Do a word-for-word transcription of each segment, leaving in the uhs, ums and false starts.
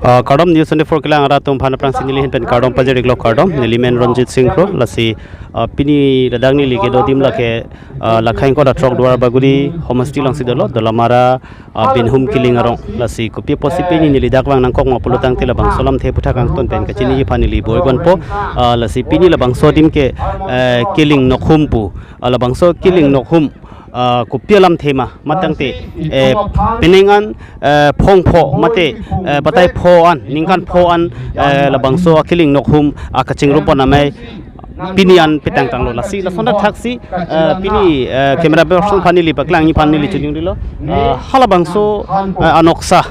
Ah, kardom News twenty-four kelang arat atum aphan aphrangsi neli ahin pen kardom pajir-iklo, kardom. Neli men Ronjit Singh Kro, lasi, ah, pini ladak neli kedo adim lake, ah, Lakhaing Kota Throk Duar Bagori Homasti alongsi dolo, Dolamara, ah, Binhum Killing arong. Lasi kopi apotsi pini neli dak vang nangkok ma pulo tangte labangso alamthe aphuthak angton pen kachiniji aphan neli bor-iponpo. Ah, lasi pini labangso adim ke, eh, Killing Nokhum pu. Ah, labangso Killing Nokhum, ah, kopi alamthe ma, matangte, eh, penang an, eh, phongpho mate, eh, batai pho an, ningkan pho an, eh, labangso a-Killing Nokhum, ah, kachingrum pon amei pini an petang tanglo. Lasi lason thaksi, eh, pini, eh, camera person aphan neli paklangji aphan neli chojun rilo. Eh, halabangso, eh, anoksa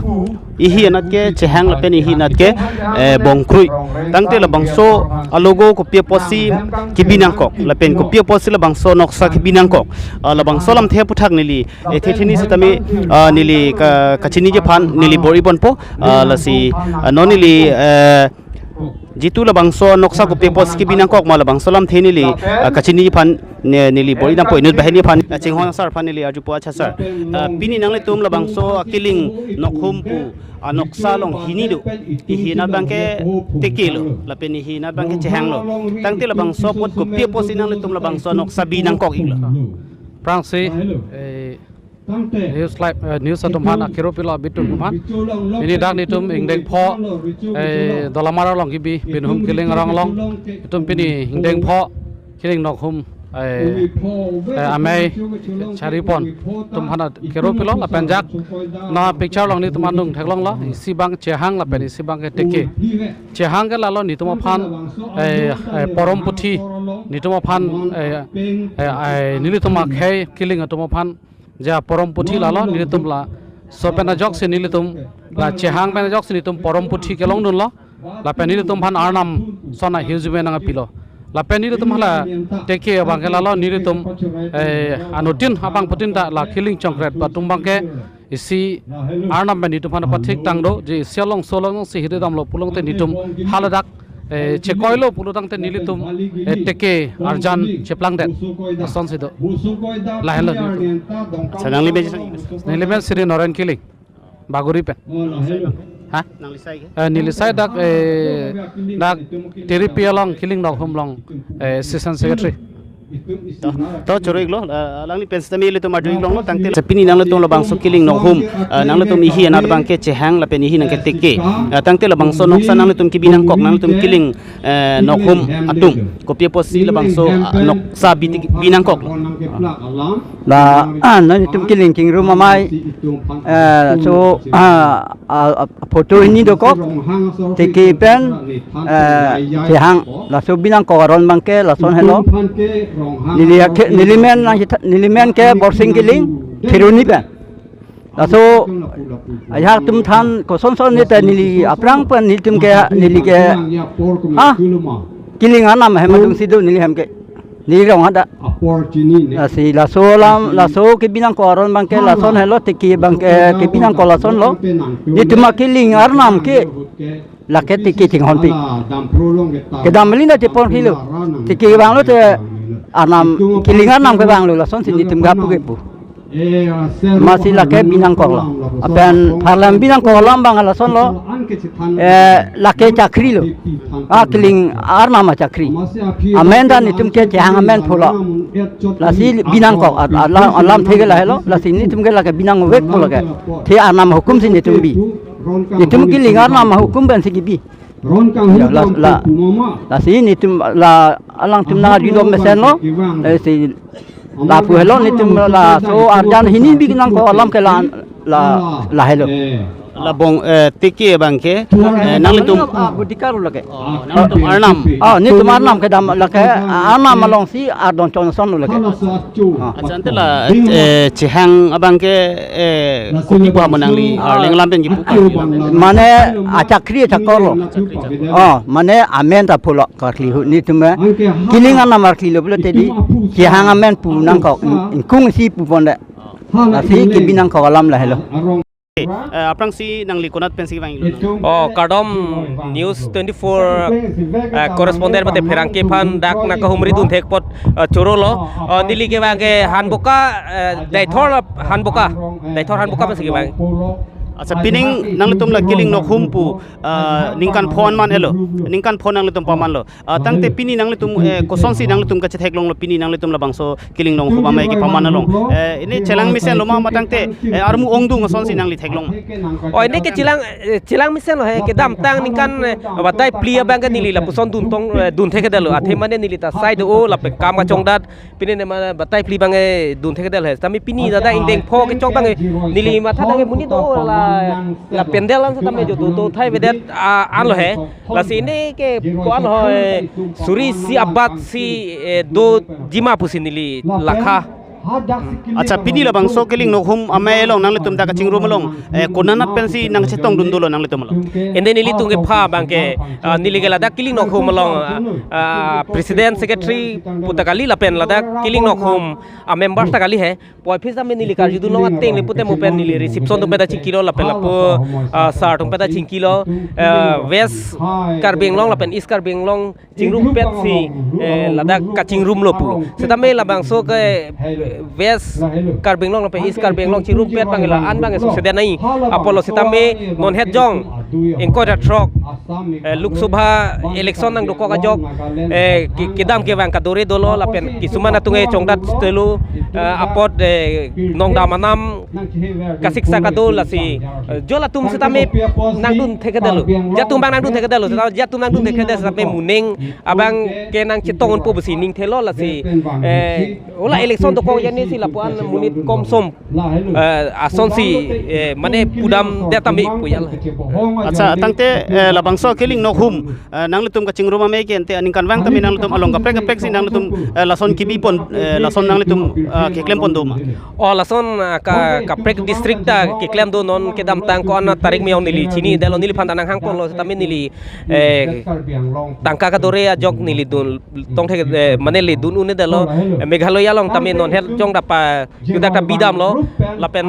ihi anat ke chehang lapen ihi anat ke, eh, bongkrui. Tangte labangso alogo kopi apotsi kebi nangkok lapen kopi apotsi labangso noksa kebi nangkok. Ah, labangso alamthe aphuthak neli, eh, thetheni sitame, ah, neli ka, kachiniji aphan neli bor-iponpo. Ah, lasi, ah, non neli, eh, jitu labangso noksa kopi apotsi kebi nangkok ma labangso alamthe neli, ah, kachiniji aphan ne, neli bor-idampo inut banghini aphan, ah, Chinghon sir aphan neli arjupo, acha sir. Ah, pini nanglitum labangso a-Killing Nokhum pu anoksa along hini do. Ihi anat abangke teke lo, lapen ihi anat abangke chehang lo. Tangte labangso apot kopi apotsi nanglitum labangso anoksa bi nangkok-iklo? Aphrangsi, eh, News Live, eh, News atum aphan akero pilo abitum aphan. Pini dak nelitum ingdeng pho, eh, Dolamara along kebi Binhum Killing arong along, itum pini ingdeng pho Killing Nokhum, eh, eh, amei charipon atum aphan akero pilo lapen jak na picture along nelitum andung theklonglo, isi abang chehang lapen isi abangke teke. Chehang ke lalo nelitum aphan, eh, eh, porom puthi, nelitum aphan, eh, eh, eh, nelitum akhei Killing atum aphan ja porom puthi lalo nelitum laso pen ajoksi nelitum la chehang pen ajoksi nelitum porom puthi kelongdunlo. Lapen nelitum aphan arnam son ahirjume nangpilo. Lapen nelitum hala teke abangke lalo nelitum, eh, anuttin abangphutin ta la Killing chongkret atum abangke isi arnam pen nelitum aphan pathik tang do, je isi alongso alongsi hiri damlo pulote nelitum haladak, eh, chekoilo pulo tangte nelitum, eh, teke arjan cheplangdet. Asonsi do. Lahenlo nelitum. Acha, nangli men? Neli men Sri Noren Killing, Bagori pen. Ha? Nangli sai ke? Eh, neli sai dak, eh, dak T D P along Killing Nokhum along, eh, Assistant Secretary. To, to choro-iklo, eh, alangli pen sitame ilitum arju-iklonglo tangte. Pini nanglitum labangso Killing Nokhum, eh, nanglitum ihi anat abangke chehang lapen ihi anat ke teke. Eh, tangte labangso noksa nanglitum kebi nangkok, nanglitum Killing, eh, Nokhum atum kopi apotsi labangso, ah, noksa bi, bi nangkoklo? La, ah, nanglitum Killing kingrum amei, eh, so, ah, ah, ah, photo hini dokok, teke pen, eh, chehang, laso bi nangkok aron abangke lason helo. Neli akhe, neli men nang hita, neli men ke Borsing Killing, Kheroni pen. Laso ajahak atum than kosonson neta neli aphrang pen nelitum ke, neli ke, ah, Killing arnam ahem atumsi do neli hem ke. Neli rong hadak. Lasi laso alam, laso kebi nangkok aron abangke lason helo, teke abangke kebi nangkok lasonlo. Nelitum a-Killing arnam ke lake teke chinghonpik. Kedam meli na chepon kilo. Teke vanglote arnam, Killing arnam ke vanglo, lasonsi nelitum gapu kepu. Masi lake bi nangkoklo. Lapen pharlam bi nangkok alam abang lasonlo. Eh, lake chakri lo. Ah, Killing arnam achakri. Amen ta nelitum ke chehang amen pulo. Lasi bi nangkok, a-, alam, alamthe ke lahelo. Lasi nelitum ke lake bi nangvekpo lake. The arnam ahukumsi nelitum bi. Nelitum Killing arnam ahukum pensi kebi. Ya, la, la, lasi nelitum la alangtum nang arjudun mesenlo. Eh, si lapu helo nelitum laso arjan hini bi nangkok alam ke la, la, lahelo. La bong, eh, teke abangke, eh, nanglitum, ah, budikar lake. Oh, nanglitum arnam. Ah, nelitum arnam kedam lake, arnam alongsi ardon chonson lo lake. Ah. Acha, ante la, eh, chehang abangke, eh, kopi pu amo nangli arleng alam pen kipu ka? Mane achakri achakor lo. Oh, mane amen ta pulo karkli hu nelitum, eh, Killing arnam arklilo pulote di, chehang amen pu nangkok, ing-, ingkung isi pu ponde. Lasi kebi nangkok alam lahelo. Eh, aphrangsi nangli konat pensi vanglo? Oh, kardom News twenty-four, eh, correspondent mate pherangke aphan dak nangkahumridun thek apot, eh, chorolo. Oh, neli kevang ke Hanboka, eh, Deithor Hanboka. Deithor Hanboka pensi kevang. Accha, pining nanglitum la Killing Nokhum pu, ah, ningkan pho an man-elo, ningkan pho nanglitum pamanlo. Ah, tangte pini nanglitum, eh, kosonsi nanglitum kachetheklonglo pini nanglitum labangso Killing Nokhum amei kepaman along? Eh, ini chelang mesenlo ma, ma tangte, eh, armu ongdung asonsi nangli theklong ma? Oh, ini ke chelang, eh, chelang mesenlo he, kedamtang ningkan, eh, batai phli abang ke neli lapuson duntong, eh, dun thekthedetlo. Athe mane neli ta sai do-o lapen kam kachongdat, pini ne mane batai phli abang ke dun thekthedetlo he. Tame pini ladak ingdeng pho kechok abang ke neli matha abang ke monit do-o la, la pandal an setame jo do do thai avedet, ah, anlo he. Lasi ini ke ko-an ho, eh, suri isi abat si, eh, dojima pusi neli lakha. Accha, pini labangso Killing Nokhum amei along nanglitum dak kachingrum along, eh, konanat pensi nangchetongdun dolo nanglitum along? Ende nelitum kepha abang ke, ah, neli ke ladak Killing Nokhum along, ah, ah, president secretary pu ta kali lapen ladak Killing Nokhum a-member ta kali he. Puvoiphit setame neli karjudun long ateng le pute mo pen neli reception atum pen ta chingkilo lapen lapu, ah, sir atum pen ta chingkilo, ah, West Karbi Anglong lapen East Karbi Anglong chingrumpet si, eh, ladak kachingrumlo pu. Setame labangso ke, eh, West Karbi Anglong lapen East Karbi Anglong chingrumpet abang la-an abang soseda nai. Apotlo setame non het jong ingkoi ra throk, eh, Lok Sabha election nangdokok ajok, eh, ke-, kedam kevang kadore dolo lapen kisuman atum ke chongdat telo, eh, apot, eh, nongdam anam kasiksak ado lasi, eh, jol atum setame nangdun thekthedetlo. Jat atum abang nangdun thekthedetlo, setame jat atum nangdun thekthedet setame moning abang ke nangchetongdunpo pusi ning thelo lasi, eh, ola election dokok jani si lapu-an monit komsom, eh, asonsi, eh, mane pudamdet tame pu ya la. Accha, tangte, eh, labangso Killing Nokhum, eh, nanglitum kachingrum amei ke ante aningkanvang tame nanglitum along kaprek kaprek si nanglitum, eh, lason kebipon, eh, lason nanglitum, eh, keklempon do ma? Oh, lason, ah, ka, kaprek district ta keklem do, non kedamtang ko-an tarik me-ong neli chinidetlo, neliphan ta nanghangponlo setame neli, eh, tangka kadore ajok neli duntong thek, eh, mane neli dun un-edetlo, eh, Meghalaya along tame non het jong dapa judak ta bidamlo lapen,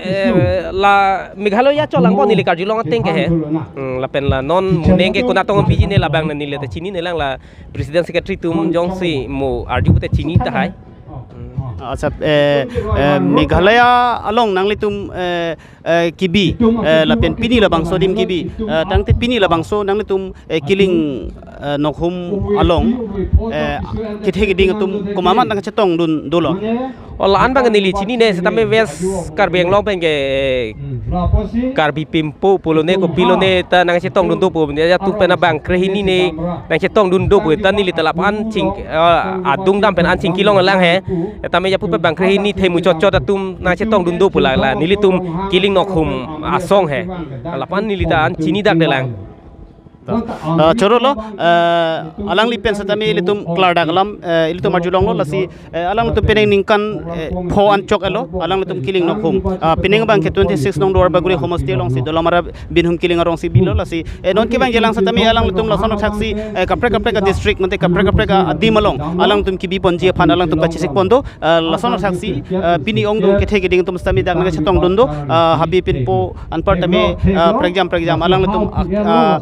eh, la Meghalaya cholangpo neli karjulong ateng ke he. Hmm, lapen la non moning ke konat tong piji ne labang neli ta chininelang, la president secretary atum jongsi mo arju pute chini tahai. Hmm. Accha, eh, eh, Meghalaya along nanglitum, eh, eh, kebi, eh, lapen pini labangso adim kebi, eh, tangte pini labangso nanglitum, eh, Killing, eh, Nokhum along, eh, kethe keding atum komat amat nangchetongdun dolo? Oh, la-an abang neli chinine setame West Karbi Anglong pen ke, eh, Karbi Pimpo pulo ne kopilo ne ta nangchetongdun do pu, ya tu pen abang krehini ne nangchetongdun do pu ta neli ta lapu-an ching, eh, adung dam pen an chingkilong lang he. Tame ya pu pen bang krehini themu chotchot atum nangchetongdun do pu la, la nelitum Killing Nokhum asong he. Lapu-an neli ta an chinidakdelang. Ah, chorolo, eh, alangli pen setame ilitum klardak alam, eh, ilitum arjulonglo lasi, eh, alangtum penang ningkan, eh, pho an chok-etlo, alangtum Killing Nokhum. Ah, penang abang ke twenty-six nong Duar Bagori homosti alongsi Dolamara Binhum Killing arongsi bilo lasi, eh, non kevang jelang setame alangtum lason athaksi, eh, kaprek kaprek a-district mate kaprek kaprek a-adim along alangtum kebiponji aphan alangtum kachesikpon do, eh, lason athaksi, eh, pini ongdung kethe keding atum setame dak nangchetongdun do, eh, Habe Pinpo anparta me, eh, prekjam prekjam alangtum ak-, ah,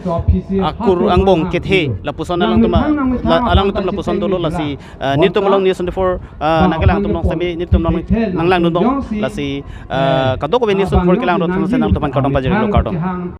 akur angbong kethe lapuson alangtum, ah, la-, alangtum lapuson dolo lasi, eh, nelitum along News twenty-four, eh, nangkelangdun along setame nelitum along nanglangdun dong lasi, eh, kadokave News twenty-four kelangdun atum setame nangtum aphan kardom pajirlo, kardom.